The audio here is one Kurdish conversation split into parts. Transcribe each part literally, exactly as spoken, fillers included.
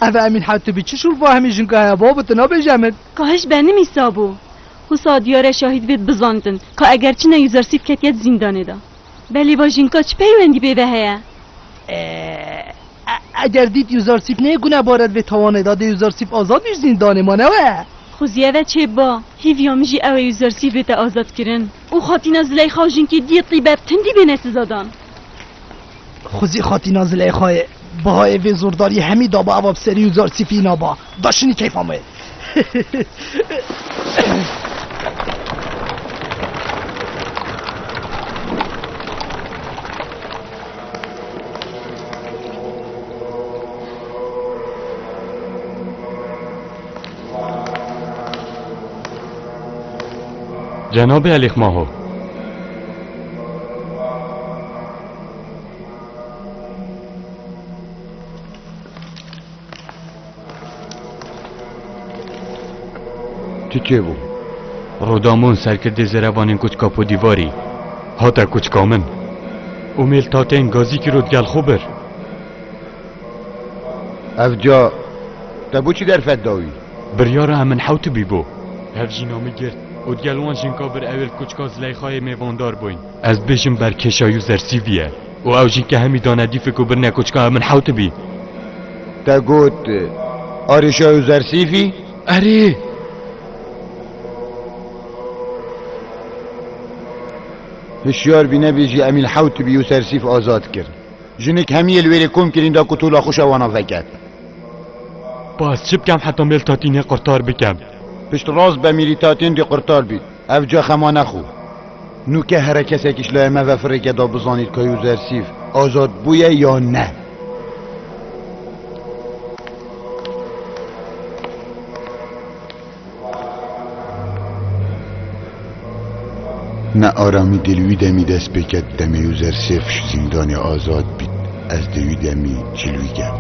Ev Emîn Hewtibî çi şûl va hemî jinka heye babo, tu nabêje min? Ka hiş benimîsa bû. Wisa diyar e şahîd bêt bizantin, ka eger çi ne Yuzarsîf ketiye di zîndanê de. Belê va jinka çi peywendî pê ve heye? E, e, eger dît Yuzarsîf nê gunebar e di vê tawanê de, dê Yuzarsîf azad bî ji zîndanê ma ne we? Xwezî eve çê ba, hîviya min jî ew e Yuzarsîf bête azad kirin. Û xatîna Zileyxa û jinkê diyê Tîbe bi tindî bêne sizadan. Xwezî xatîna Zileyxayê bihayê vê zordariyê hemî daba eva bi serî Yuzarsîfî naba. Da şinî keyfa me. Cenabê Elî Xmaho. Çi çêbû? Rodamon, serkirdê zerevanên koçka Podîvarî, hate koçka min. Û mêl tatên gazî kiro digel xwe bir. Ev ca te bo çi derfet dawî? Biryara Emin Hewtibî bû. Hevjîna min girt û digel wan jinka bir ew ê li koçka Zileyxayê mêvandar bûyn. Ez dibêjim berkêşa Yuzarsîfî ye. Û ew jinke hemî dane dîfik û birine koçka Emin Hewtibî. Te got, arêşa Yuzarsîfî? Erê! Hişyar bî nebêjî Emîn Hewtibî Yuzarsîf azad kir. Jinik hemiyê li wêrê kom kirîn da ku tola xwe şewana veket. Ba ez çi bikem heta mêl tatînê qurtar bikem? Pişt rast be mîrîtatên dê qurtar bît. Ev ca xema nexwe. Nûke here kesekî ji layê me ve firêke da bizanît ka Yuzarsîf azad bûye ya ne. Ne aramî dê li wî demî dest pê ket demê Yuzarsîf ji zîndanê azad bît. Ez dê wî demî cilwî kem.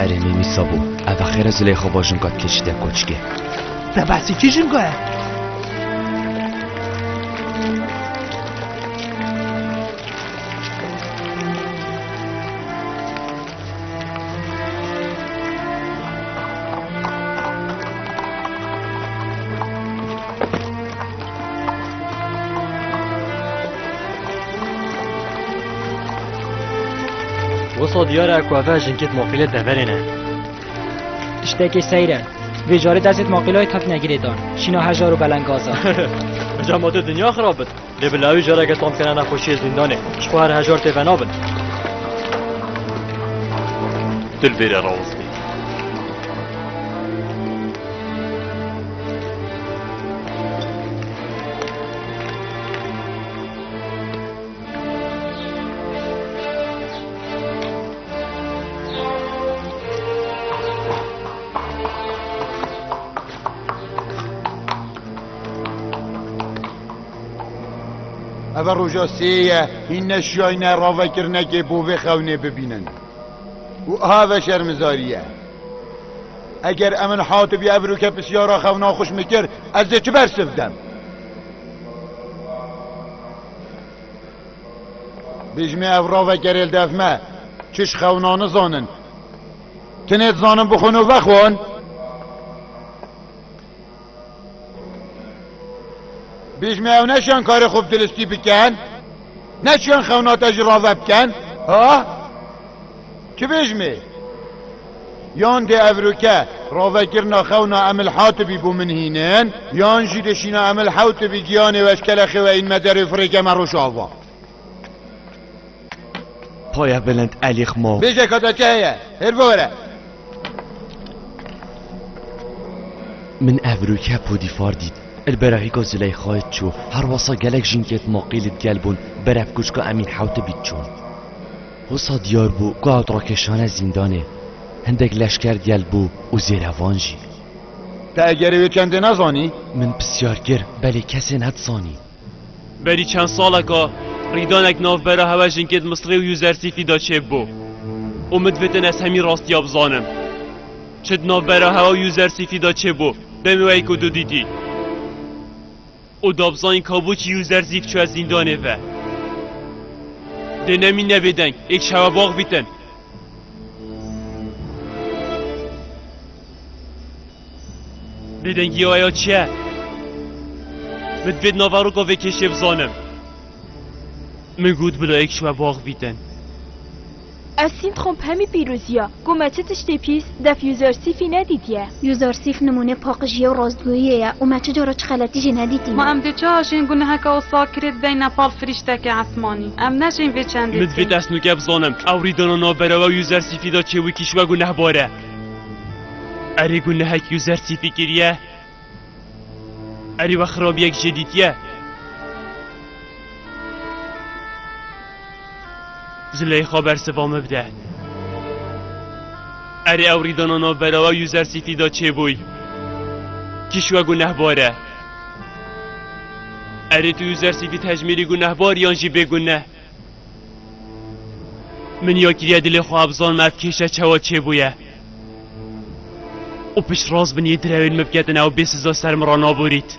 Erê, Mîmî Sabo, ev xêr e Zileyxa va jinka dikê çi de koçke. Te behsî kî jinka ye? Wisa diyar e ku ev jinkê di maqîlê deverê ne. Tiştekê seyr e. Vê carê destê di maqîlayê tefne girê dan. Şîna hejar û belengaz e. Eca ma tu dinya xirab bit. Lê bila wî careke tam kene nexweşiyê zîndanê. Ji xwe her hejar tê venabin. Tu li vêrê rawestî. Eve roja sê ye, hîn neşiyayne ravekirinekê bo vê xewnê bibînin. Û aha ve şermizarî ye. Eger Emin Hatibî evroke pisyara xewna xwe ji min kir, ez dê çi bersiv dem? Bêjmê ev ravekerê li def me, çi ji xewna nizanin. Tinê dizanin bixwin û vexwin. Bêjmê ew neşan karê xwe bi dilistî bikin. Neçiyan xewna te jî rave bikin? Ha? Çi bêjimê? Yan dê evroke ravekirina xewna Emil Hatibî bo min hînin, yan jî dê şîna Emil Hatibî giyanê we ji kelexê we înme derê firêke me Rojava. Paya bilind Elî Xmo. Bêje ka te çi heye? Hêr biwere. Min evroke Podîfar dît. Li berahîka Zuleyxayê çû. Her wesa gelek jinkêt maqî li digel bûn, berev kûçka Emîn Hewtibî çûn. Wisa diyar bû ku ew rakeşane zîndanê. Hindek leşker digel bû û zêrevan jî. Te egerê wê çendê nezanî? Min pisyar kir, belê kesê nedizanî. Berî çend saleka rîdanek navbera hewe jinkêt Misrê û Yuzersîfî de çêbû û min divêtin ez hemî rastiya bizanim. Çi di navbera hewe û Yuzersîfî de çêbû, demê wê ku tu dîtî. Û da bizanîn ka bo çi Yuzersîf çûye zîndanê ve. Dê nemîne bêdeng, êk ji hewe baxivîtin. Bêdengiya we ya çi ye? Min divêt naveroka vê kêşê bizanim. Min got bila êk ji we baxivîtin. Ez sîntromp hemî pîroziya. Ku me çi tiştê pîs def Yuzersîfî nedîtiye. Yuzersîf nimûnê paqijiyê û rastgoyiyê ye û me çi cara çi xeletî jî nedîtîne. Ma em dê çawa jên guneheka wisa kirê dideyne pal firîşteke esmanî? Em ne jên vê çendê dikin. Min divêt ez nûke bizanim, ew rîdana navbera we û Yuzersîfî de çêbû kî ji we gunehbar e. Erê gunehek Yuzersîfî kiriye? Erê we xirabiyek jê dîtiye? Zuleyxa bersiva min bide. Erê ew rîdana navbera we û Yuzersîfî de çêbûy. Kî ji we gunehbar e? Erê tu Yuzersîfî dihejmêrî gunehbar yan jî bêguneh? Min ya kiriye dilê xwe ez bizanim ev kêşe çawa çêbûye. Û piştrast bin yê direwên min biketin ew bê siza ser min re naborît.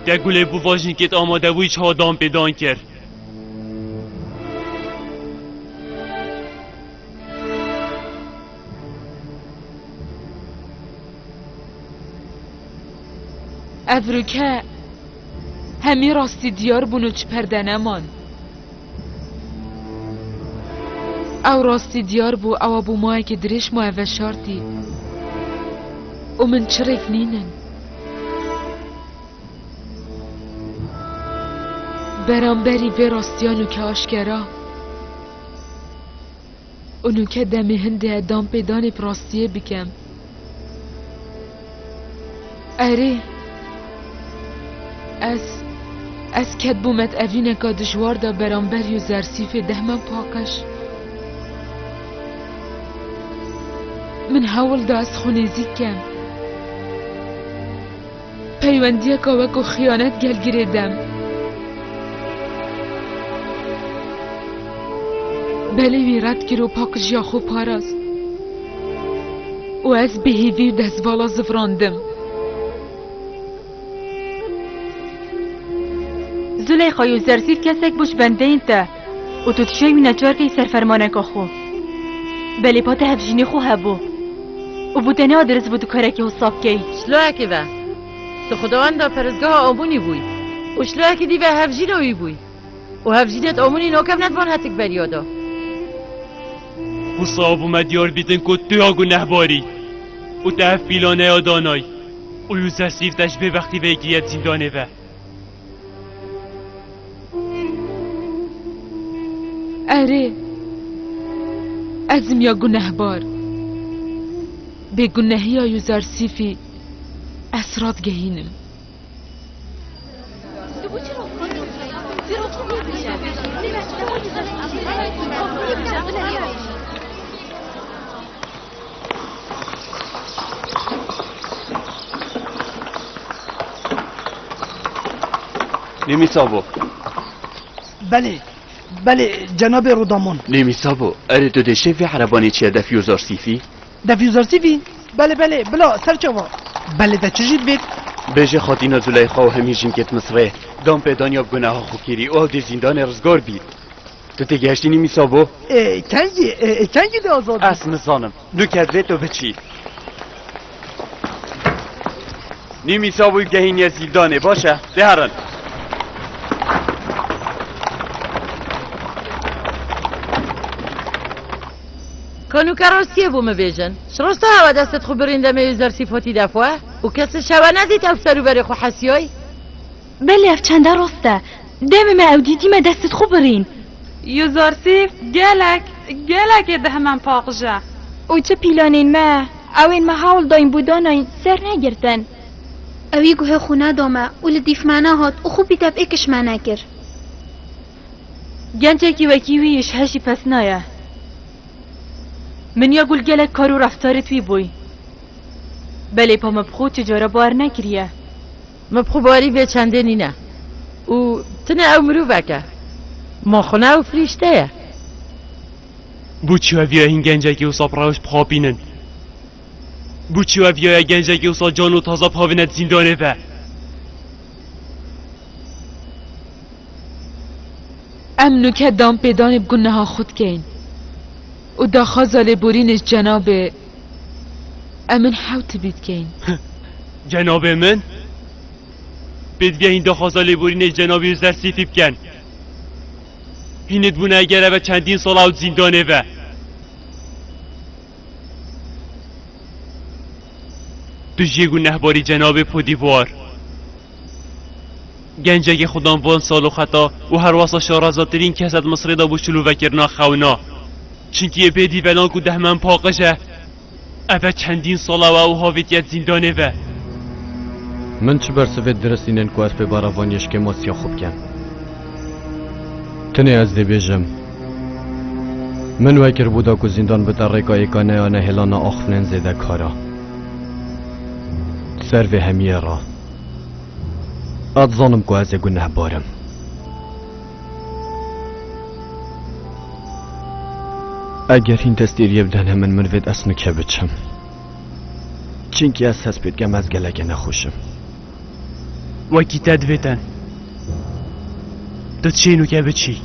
Te gulê bo va jinkêt amade bûyî çawa dan pê dan kir? Evroke hemî rastî diyar bûn û çi perde neman. Ew rastî diyar bû, ewa bû mayekî dirêj maye veşartî û min çi rêk nînin. Beramberî vê rastiya nûke aşkera. Û nûke demê hindê ye dan pêdanê bi rastiyê bikem. Erê, ez, ez ketbûme di evîneka dijwar de beramber Yuzersîfê dehme paqij. Min hewl da ez xwe nêzîk kem. Peywendiyeka weko xiyanet gel girê dem. Belê wî red kir û paqijiya xwe parast. Û ez bêhêvî û destvala zivrandim. Zuleyxa, Yuzersîf kesek bû ji bendeyên te û tu dişêwî neçar key ser fermaneka xwe. Belê pa te hevjînê xwe hebû û bo te neadirist bû tu karekî wisa bikey. Şiloyekê ve, tu xwedawenda perestgeha Amonî bûyî û şiloyekî dî ve hevjîna wî bûyî û hevjînêt Amonî nakevnet van hetik beriya da. Wisa bû me diyar bîtin ku tu ya gunehbarî û te ev pîlaneya danay û Yuzersîf te ji bêbextî ve yekî yet zîndanê ve. Erê, ez im ya gunehbar. Bêgunehiya Yuzersîfî ez radgehînim. Nîmî Sabo. Belê, belê, cenabê Rodamon. Nîmî Sabo, erê tu dê şêf vê erebanê çiye def Yuzarsîfî? Def Yuzarsîfî? Belê, belê, bila, serçava. Belê, te çi jî divêt? Bêje xatîna Zuleyxa û hemî jinkêt Misrê dan pêdaniya bi guneha xwe kirî û ew dê zîndanê rizgar bît. Tu têgihiştî Nîmî Sabo? Ê, kengî, ê, ê, kengî dê azad bî? Ez nizanim. Nûke divê tu biçî. Nîmî Sabo gehîniye zîndanê, baş e? Dê herin. Ka nûke rastiyê bo min bêjin. Ji rosta hewa destê xwe birîn demê Yuzersîf hatî def we û kes li şewe nedît ew ser û berê xwe hesiyoy? Belê, ev çende rast e. Demê me ew dîtî me destê xwe birîn. Yuzersîf gelek, gelekê dehmenpaqij e. Û çi pîlanên me, ewên me hewl dayîn bo danayîn ser negirtin. Ewî guhê xwe neda me û li dîf me nehat û xwe pîtepêkiş me nekir. Gencekî wekî wî ji hejî pez naye. Min ya gul gelek kar û reftarê wî bûy. Belê pa me bi xwe tu cara bawer nekiriye. Me bi xwe bawerî vê çendê nîne. Û tine ew mirovek e. Ma xwe ne ew firîşte ye. Bo çi we viya hîn gencekî wisa bi rewş bixapînin? Bo çi we viya ye gencekî wisa can û taza bixapîne di zîndanê ve? Em nûke danpêdanê bi guneha xwe dikeyn û daxwaza lêborînê ji cenabê Emin Hewtibî dikeyn. Cenabê min? Pêdiviya hîn daxwaza lêborînê ji cenabê Yuzersîfî bikin. Hîn dibûne eger eve çendîn sala ew di zîndanê ve. Tu jê gunehbarî cenabê Podîvar. Gencekê xudan van sal û xeta û herwasa şarezatirîn kes di Misrê de bû şilovekirina xewna. Çinkî ê bêdîvelan ku dehmenpaqij e, eve çendîn sala we û havêtiye di zîndanê ve. Min çi bersivê diristînin ku ez pê berevaniyê ji kêmasiya xwe bikem? Tenê ez dê bêjim, min wekir bû da ku zîndan bide rêka êka neyane hêlana axiftinên zêdekara. Ser vê hemiyê re, ez dizanim ku ez ê gunehbar im. Eger hîn destêriyê bidene min, min vêt ez nûke biçim. Çinkî ez hespê dikem ez gelekê nexweş im. Wekî te divêtin. Tu çê nûke biçî.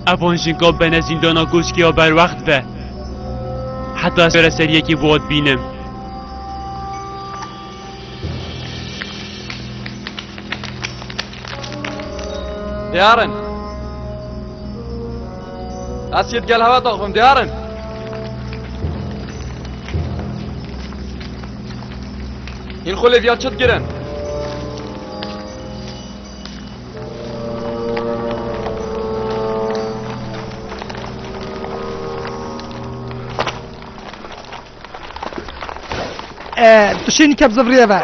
Evan jinka bene zîndana koçkê ya berwext be. Heta ez were seriyekê bi we dibînim. Diyarin. Ez yê digel hewe daxivim, diyarin. Hîn xwe lê viya çi digirin? E, tu şênî kep zivriyê ve.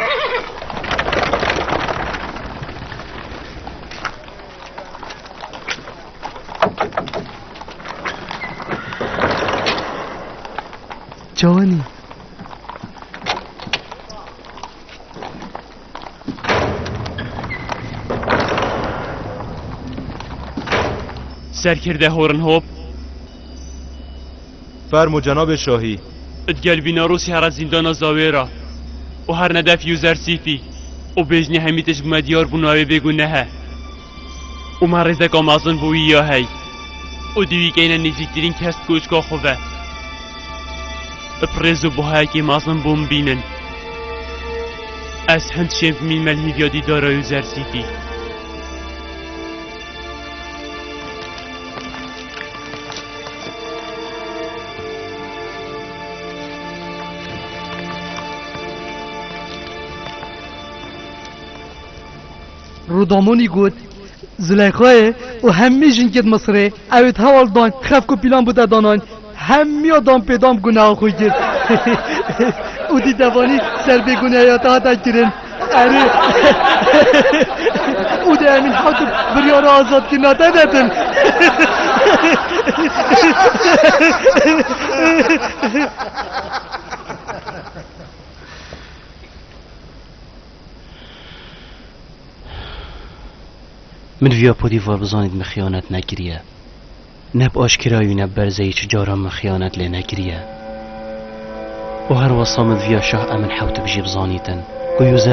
Çawanî? Serkirde Horenhop. Fermo cenabê şahî. Digel vîna rûsî here zîndana Zawêra û her nedef Yuzersîfî û bêjnî hemî tişt bi me diyar bû navê bêguneh e. Û me rêzeka mezin bo wî ya hey. Û dî wî keyne nêzîktirîn kes koçka xwe ve. Bi rêz û buhayekî mezin bo min bînin. Ez hind şên bimîn me li hîviya dîdara Yuzersîfî. Rûdamonî got, Zuleyxayê û hemî jinkê di Misirê, ew ê di heval dan, xef ku pîlan bû te danan, hemiya dan pê dan bi guneha xwe girt. Û dî devanî ser bêgunehiya te hate kirin. Erê. Û dê Emîn Hatip biryara azadkirina te detin. Min viya Podîvar bizanît min xiyanet nekiriye. Ne bi aşkirayî û ne bi berzeyî çi caran min xiyanet lê nekiriye. Û her wesa min viya şah Emin Hewtib jî bizanîtin ku Yuzer